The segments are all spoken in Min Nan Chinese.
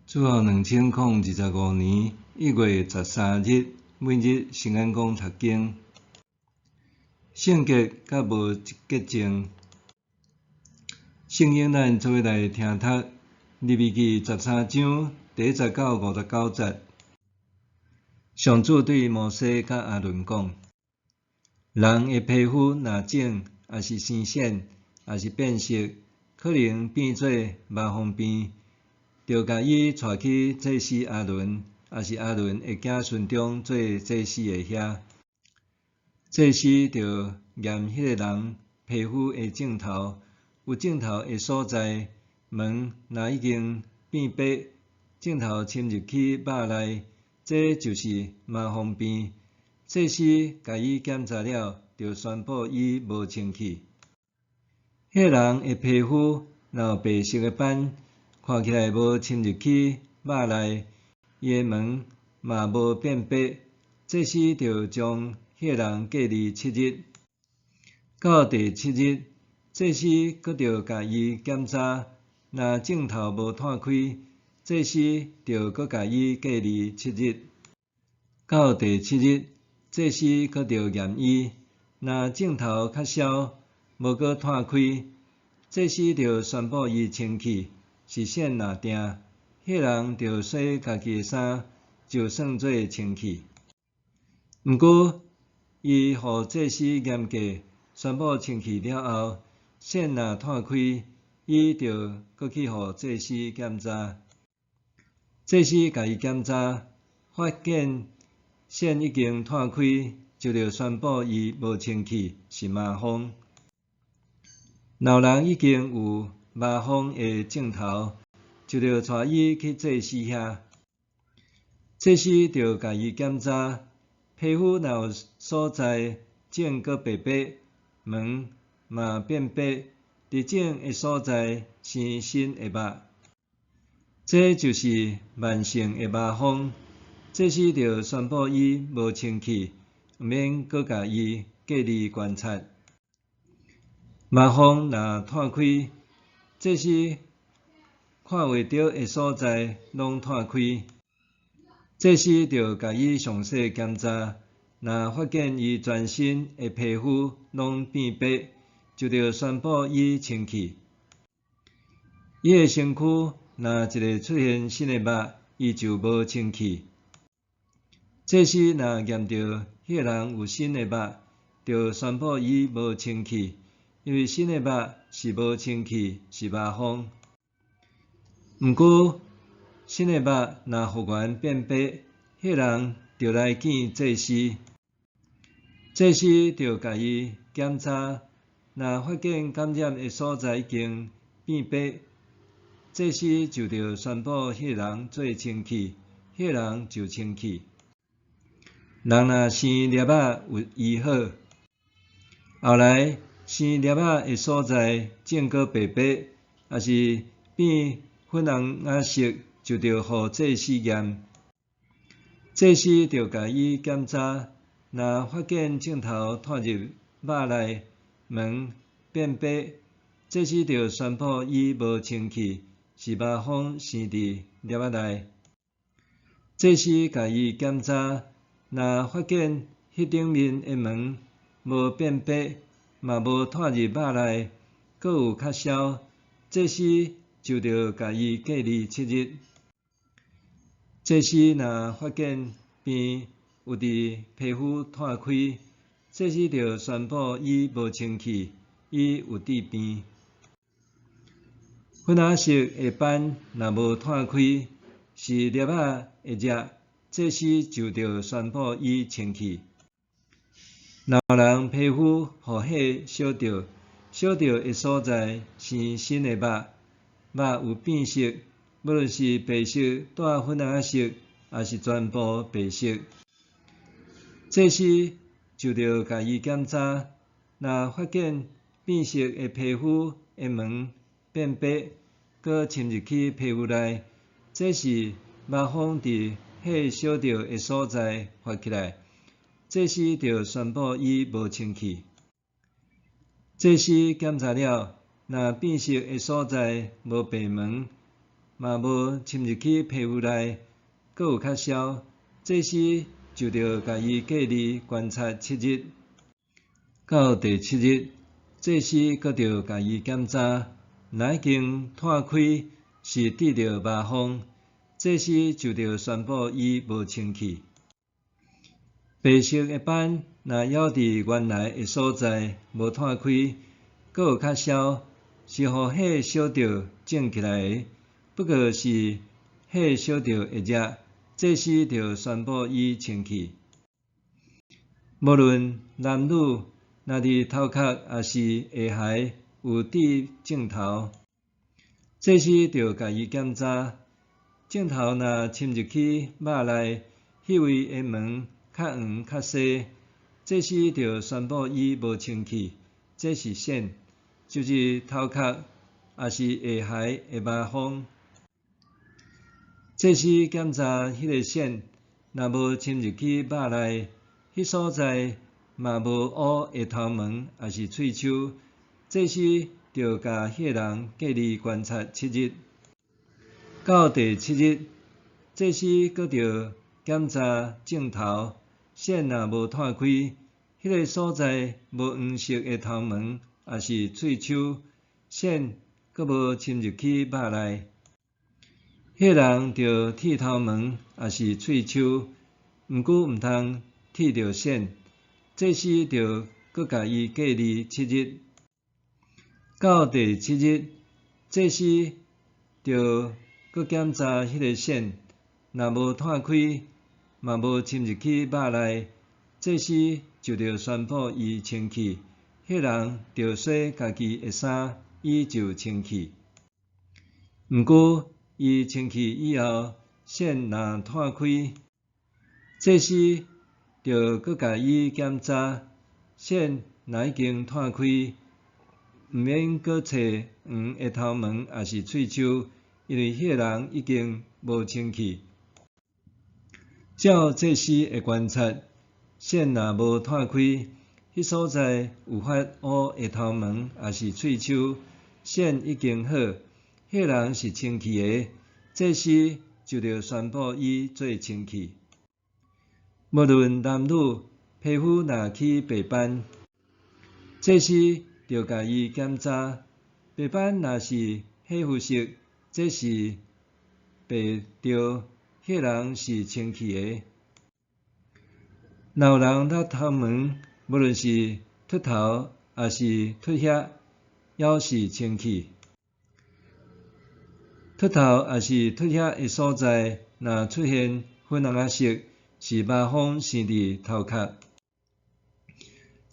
主後2025年1月13日，每日聖眼講讀經。聖潔佮無潔淨。聖經咱做伙來聽讀利未記十三章第一節到五十九節。上主對摩西佮亞倫講：人的皮膚若腫，抑是生癬，抑是變色，可能變做麻風病，著共伊帶去祭司亞倫，抑是亞倫的子孫中做祭司的遐。祭司著驗彼个人皮膚的症頭，有症頭的所在，毛若已經變白，症頭侵入去肉內，這就是麻風病。祭司共伊檢查了，著宣布伊無清氣。彼个人的皮膚若有白色的斑，看起來無侵入去肉內，伊的毛嘛無變白，祭司著將彼个人隔離七日。到第七日，祭司閣著共伊檢查，若症頭無湠開，祭司著閣共伊隔離七日。到第七日，祭司閣著驗伊，若症頭較消，無閣湠開，祭司著宣布伊清氣，是癬若定，彼個人著洗家己的衫，就算做清氣。毋過，伊予祭司驗過，宣布清氣了後，癬若湠開，伊著閣去予祭司檢查。祭司共伊檢查，發現癬已經湠開，就著宣布伊無清氣，是麻風。若有人已經有麻風的症頭，就著帶伊去祭司遐。祭司著共伊檢查，皮膚若有所在腫閣白白，毛嘛變白，佇腫的所在生新的肉，這就是慢性的麻風。祭司著宣布伊無清氣，毋免閣共伊隔離觀察。麻風若湠開，祭司看袂著的所在攏湠開，祭司著共伊詳細檢查，若發現伊全身的皮膚攏變白，就著宣布伊清氣。伊的身軀若一个出現新的肉，伊就無清氣。祭司若驗著彼个人有新的肉，就宣布伊無清氣，因為新的肉是無清氣，是麻風。毋過，新的肉若復原變白，彼个人著來見祭司，祭司著共伊檢查，若發現感染的所在已經變白，祭司就著宣布彼个人做清氣，彼個人就清氣。人若生粒仔有醫好，後來生粒仔的所在腫閣白白，抑是變粉紅仔色，就著予祭司驗。祭司著共伊檢查，若發現症頭湠入肉內，毛變白，祭司著宣布伊無清氣，是麻風生佇粒仔內。祭司共伊檢查，若發現彼頂面的毛無變白，嘛無湠入肉內，閣有較消，祭司就著共伊隔離七日。祭司若發現病有佇皮膚湠開，祭司著宣布伊無清氣，伊有致病。粉紅色的斑若無湠開，是粒仔的熱，祭司就著宣布伊清氣。若有人皮膚予火燒著，燒著的所在生新的肉，肉有變色，無論是白色帶粉紅色，抑是全部白色，祭司就著共伊檢查，若發現變色的皮膚的毛變白，閣侵入去皮膚內，這是麻風佇火燒著的所在發起來，祭司著宣布伊無清氣。祭司檢查了，若變色的所在無白毛，嘛無侵入去皮膚內，閣有較燒，祭司就著共伊隔離觀察七日。到第七日，祭司閣著共伊檢查，若已經湠開，是得著麻風，祭司就著宣布伊無清氣。白色的斑若猶佇原來的所在無湠開，閣有較燒，是予火燒著腫起來的，不過是火燒著會熱，祭司著宣布伊清氣。無論男女，若佇頭殼抑是下頦有長症頭，祭司著共伊檢查，症頭若侵入去肉內，彼位的毛較黃較細，祭司著宣布伊無清氣，這是癬，就是頭殼抑是下頦的麻風。祭司檢查彼個癬，若無侵入去肉內，彼所在嘛無烏的頭毛抑是喙鬚，祭司著共彼個人隔離觀察七日。到第七日，祭司閣著檢查症頭，癬若無湠開，彼個所在無黃色的頭毛抑是喙鬚，癬閣無侵入去肉內，彼個人著剃頭毛抑是喙鬚，毋過毋通剃著癬，祭司著閣共伊隔離七日。到第七日，祭司著閣檢查彼個癬，若無湠開，嘛無侵入去肉內，祭司就著宣布伊清氣，彼個人著洗家己的衫，伊就清氣。毋過伊清氣以後，癬若湠開，祭司著閣共伊檢查，癬若已經湠開，毋免閣揣黃的頭毛抑是喙鬚，因為彼個人已經無清氣。照祭司的觀察，癬若無湠開，彼所在有發烏的頭毛抑是喙鬚，癬已經好，彼個人是清氣的，祭司就著宣布伊做清氣。無論男女，皮膚若起白斑，祭司著共伊檢查，白斑若是火膚色，這是病著，彼個人是清氣的。若有人甩頭毛，無論是禿頭抑是禿額，猶是清氣。禿頭抑是禿額的所在，若出現粉紅仔色，是麻風生佇頭殼。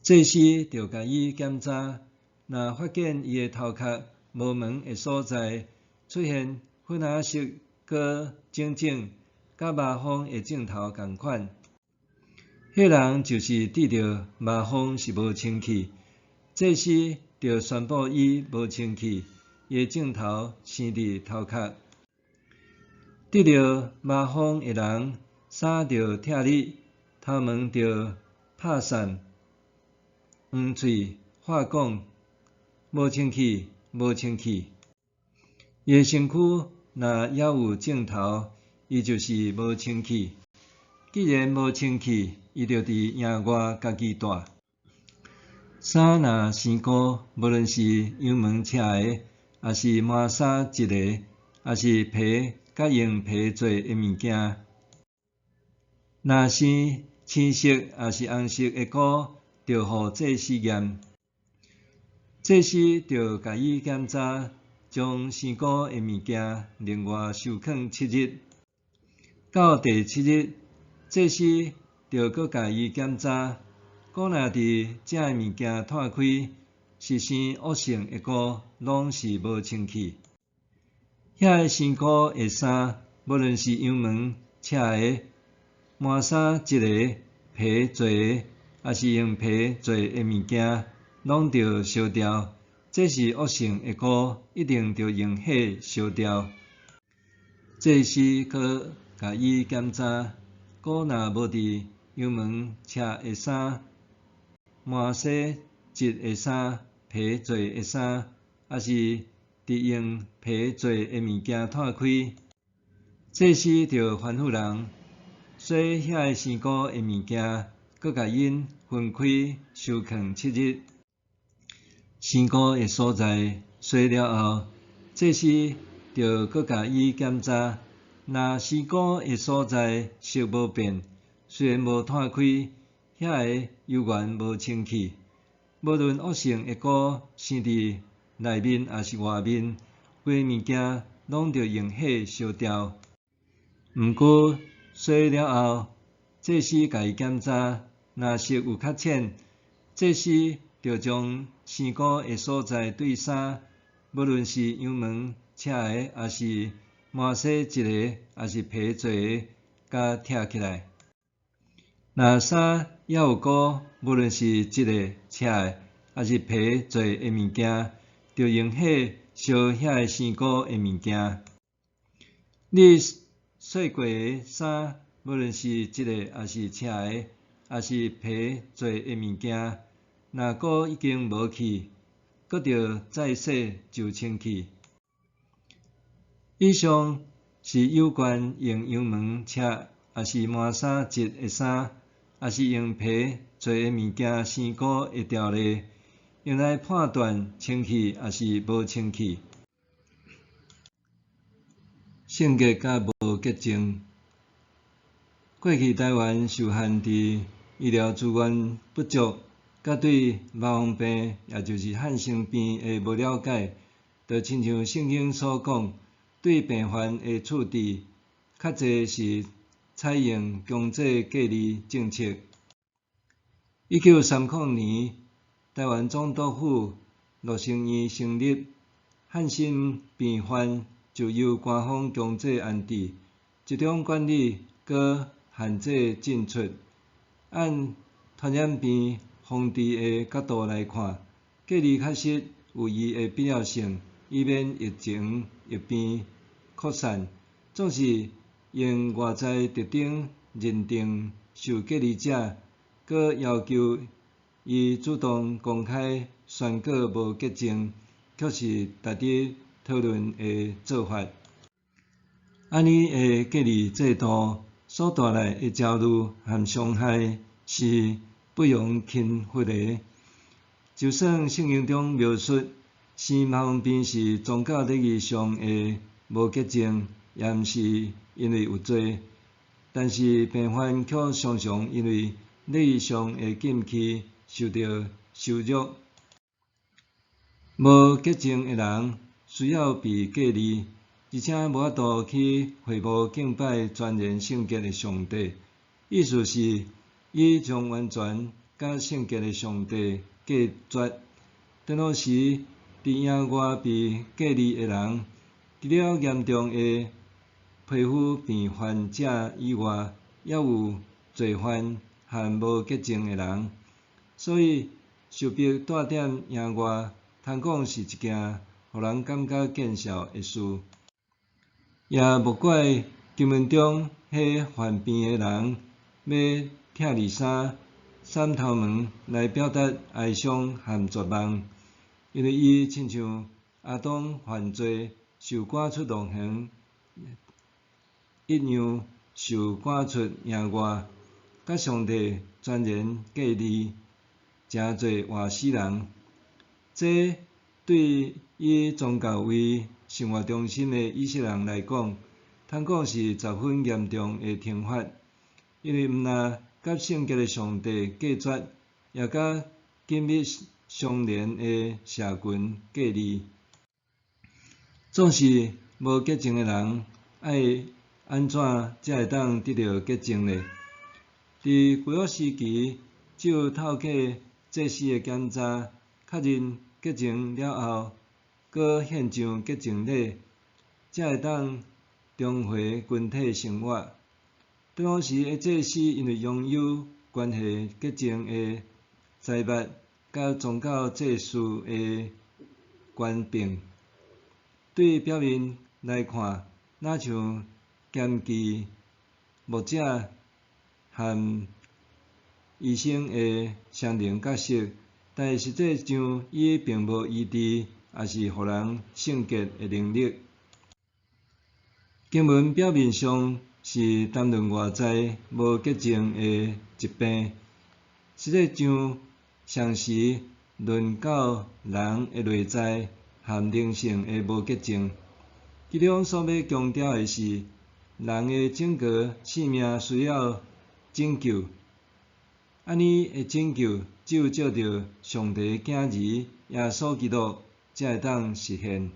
祭司著共伊檢查，若發現伊的頭殼無毛的所在出現粉紅色，閣腫腫，佮麻風的症頭仝款，彼個人就是得著麻風是無清氣，祭司著宣布伊無清氣，伊的症頭生佇頭殼。得著麻風的人，衫著拆裂，頭毛著拍散，黃喙話講，無清氣，無清氣。伊的身軀若猶有症頭，伊就是無清氣。既然無清氣，伊就佇營外家己蹛。衫若生菇，無論是羊毛車的，抑是麻紗織的，抑是皮佮用皮做的物件，若生青色抑是紅色的菇，著予祭司驗。祭司著共伊檢查，將生菇的物件另外收囥七日。到第七日，祭司著閣共伊檢查，菇若佇這的物件湠開，是生惡性的菇，攏是無清氣。遐个生菇的衫，無論是羊毛車的、麻紗織的、皮做的，抑是用皮做的物件，攏著燒掉。這是惡性的菇，一定著用火燒掉。祭司閣共伊檢查，菇若無佇羊毛車的衫、麻紗織的衫、皮做的衫，抑是著用皮做的物件湠開，祭司著吩咐人洗遐个生膏的物件，閣共𪜶分開收囥7日。生膏的所在洗了後，祭司著閣共伊檢查。若生膏的所在色無變，雖然無湠開，遐个犹原無清氣。無論惡性的膏生佇內面抑是外面，規个物件攏著用火燒掉。毋過洗了後，祭司共伊檢查，若色有較淺，祭司著將生膏的所在對衫，無論是羊毛車的，抑是麻紗織的，抑是皮做的，共拆起來。若衫猶有膏，無論是織的、車的，抑是皮做的物件，著用火燒遐个生膏的物件。你洗過的衫，無論是織的，抑是車的，抑是皮做的物件，若膏已經無去，閣著再洗就清氣。以上是有關用羊毛車，抑是麻紗織的衫，抑是用皮做的物件生膏的條例，用來判斷清氣抑是無清氣。聖潔佮無潔淨。過去台灣受限佇醫療資源不足，佮對麻風病，也就是漢生病的無了解，就親像聖經所講，對病患的處置，較濟是採用強制隔離政策。1930年，台灣總督府羅生院成立，漢生病患就由官方強制安置，集中管理，閣限制進出。按傳染病防治的角度來看，隔離確實有伊的必要性，以免疫情疫病擴散。總是用外在特徵認定受隔離者，閣要求伊主動公開宣告無潔淨，卻是值得討論的做法。按呢的隔離制度所帶來的焦慮和傷害是不容輕忽的。就算聖經中描述生麻風病是宗教禮儀上的無潔淨，也毋是因為有罪，但是病患卻常常因為禮儀上的禁忌受到羞辱。無潔淨的人需要被隔離，而且無法度去會幕敬拜全然聖潔的上帝。意思是，伊將完全佮聖潔的上帝隔絕。當時，佇營外被隔離的人，除了嚴重的皮膚病患者以外，猶有罪犯和無潔淨的人。所以，受逼蹛踮營外，通講是一件予人感覺見笑的事。也莫怪經文中彼患病的人欲拆離衫、搧頭毛來表達哀傷和絕望，因為伊親像亞當犯罪受趕出樂園一樣，受趕出營外，佮上帝全然隔離，成做活死人。這對以宗教為生活中心的以色列人來講，通講是十分嚴重的懲罰，因為毋但佮聖潔的上帝隔絕，也佮緊密相連的社群隔離。總是無潔淨的人，愛按怎才會當得著潔淨呢？佇舊約時期，只有透過祭司的檢查，確認潔淨了後，閣獻上潔淨禮，才會當重回群體生活。當時的祭司因為擁有關係潔淨的財物，佮宗教祭司的權柄，對表面來看，若像兼具牧者和醫生的雙重角色，但實際上伊並無醫治抑是予人聖潔的能力。經文表面上是談論外在無潔淨的疾病，實際上常時論到人的內在和靈性的無潔淨。其中所欲強調的是，人的整個生命需要拯救。按呢的拯救，只有藉著上帝的囝兒耶穌基督才會當實現。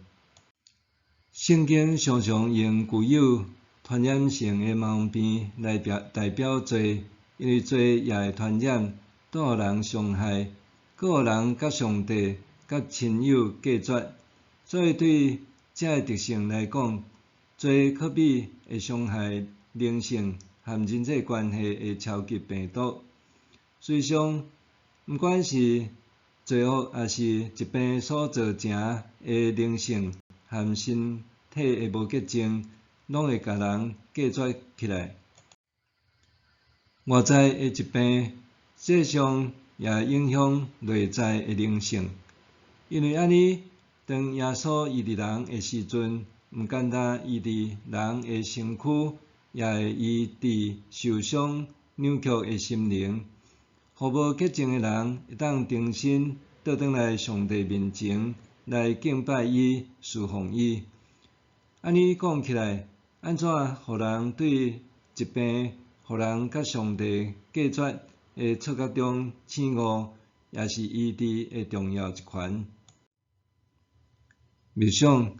聖經常常用具有傳染性的麻風病來表代表罪，因為罪也會傳染，帶予人傷害，閣予人佮上帝、佮親友隔絕。所以對這个特性來講，罪可比會傷害靈性和人際關係的超級病毒。事實上，毋管是罪惡抑是疾病所造成的靈性和身體的無潔淨，攏會共人隔絕起來。外在的疾病，實際上也會影響內在的靈性。因為按呢，當耶穌醫治人的時陣，毋單單醫治人的身軀，也會醫治受傷扭曲的心靈，予無潔淨的人會當重新倒轉來上帝面前來敬拜伊、事奉伊。按呢講起來，按怎予人對疾病，予人佮上帝隔絕的錯覺中醒悟，也是醫治的重要一環。默想，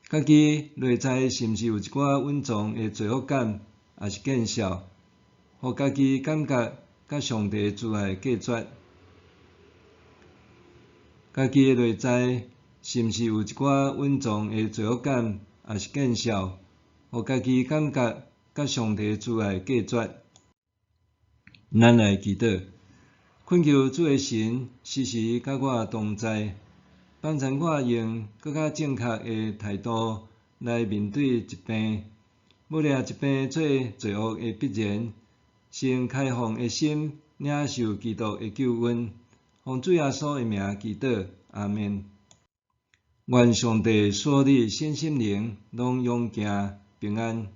家己內在是毋是有一寡隱藏的罪惡感，抑是見笑，予家己感覺佮上帝慈愛隔絕？家己的內在是毋是有一寡隱藏的罪惡感，抑是見笑，予家己感覺佮上帝慈愛隔絕？咱來祈禱，懇求主的神時時佮我同在，幫助我用閣較正確的態度來面對疾病，無掠疾病做罪惡的必然，先開放的心領受基督的救恩。奉主耶穌的名祈禱，阿們。願上帝賜你身心靈攏勇健平安。